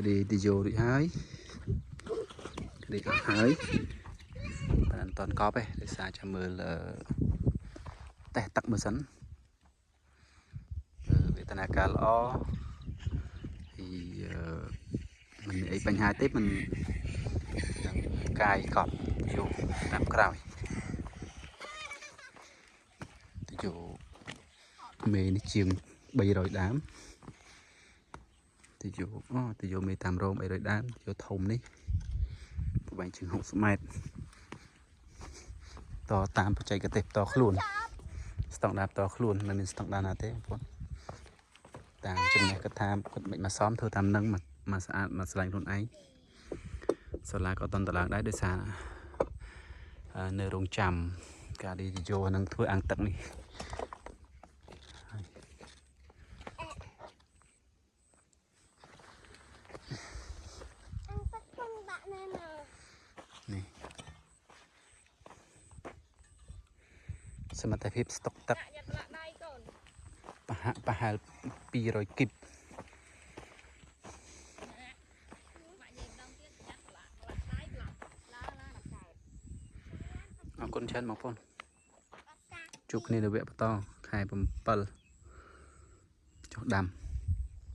រីទីយោរួចហើយរីអស់ហើយ តែមិនតន់កប់ទេ ដោយសារចាំមើលតេស្តទឹកមើលសិន វេទនាការល្អហើយ មិនមានអីបញ្ហាទេ មិននឹងកាយកប់យកតាមក្រោយទៅយកមេនេះជាង300ដើម ទៅយកអូទៅយកមេតាមរោម300ដើម យកធំនេះប្រហែលជាង60ម៉ែត្រ តតាមបច្ចេកទេសផ្ទាល់ខ្លួន ស្តង់ដារផ្ទាល់ខ្លួន មិនមានស្តង់ដារណាទេបងប្អូន តាមចំណេះគាត់ថាគាត់មិនមកសមធ្វើតាមនឹង មកស្អាតមកស្លាញ់ខ្លួនឯង។ សាលាក៏តន្តឡើងដែរ ដោយសារនៅរងចាំការឌីយោនឹងធ្វើអាងទឹកនេះ។ នេះសមត្ថភាពស្តុកទឹកប្រហាក់ប្រហែល200គីប។ អរគុណច្រើនបងប្អូន ជួបគ្នានៅវគ្គបន្តខែ7ចុះដាំ។